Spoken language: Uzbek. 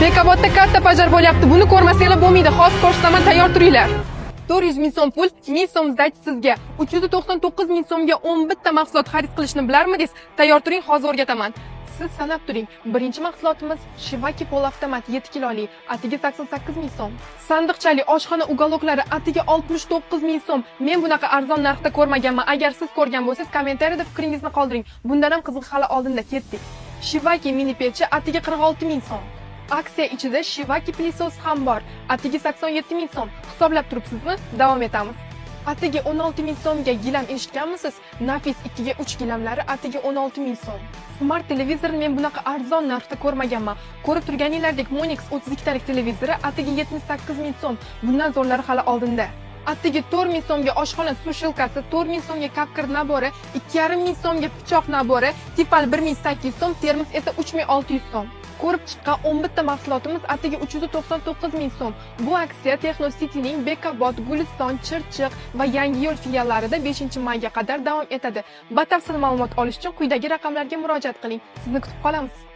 Bekobodda katta пожар bo'lyapti. Buni ko'rmasanglar bo'lmaydi. Hozir ko'rsataman, tayyor turinglar. 400 ming so'm pul, 1000 so'm сдача sizga. 399 ming so'mga 11 ta mahsulot xarid qilishni bilarmidingiz? Tayyor turing, hozir o'rgataman. Siz sanab turing. Birinchi mahsulotimiz Shivaki polavtomat 7 kiloli, atigi 88 ming so'm. Sandiqchali oshxona уголок lari atiga 69 ming so'm. Men bunaqa arzon narxda ko'rmaganman. Agar siz ko'rgan bo'lsangiz, kommentariyada fikringizni qoldiring. Bundan ham qiziq hali oldinda, ketdik. Shivaki mini pechi atiga 46 ming so'm. Aksiya ichida Shivaki пылесос ham bor. Atigi 87 ming so'm. Hisoblab turibsizmi? Davom etamiz. Atigi 16 ming so'mga gilam eshitganmisiz? Nafis 2 ga 3 gilamlari atigi 16 ming so'm. Smart televizorni men bunaqa arzon narxda ko'rmaganman. Ko'rib turganinglardek, Monix 32 talik televizori atigi 78 ming so'm. Bundan zo'rlari hali oldinda. Atigi 4 ming so'mga oshxona сушилка si, 4 ming so'mga kapkir набор i, 2,5 ming so'mga pichoq набор i, Tefal 1800 so'm, termos esa 3600 so'm. Ko'rib chiqqan 11 ta mahsulotimiz atigi 399 ming so'm. Bu aksiya Texno Cityning Bekobod, Guliston, Chirchiq va Yangiyo'l filiallarida 5-mayga qadar davom etadi. Batafsil ma'lumot olish uchun quyidagi raqamlarga murojaat qiling. Sizni kutib qolamiz.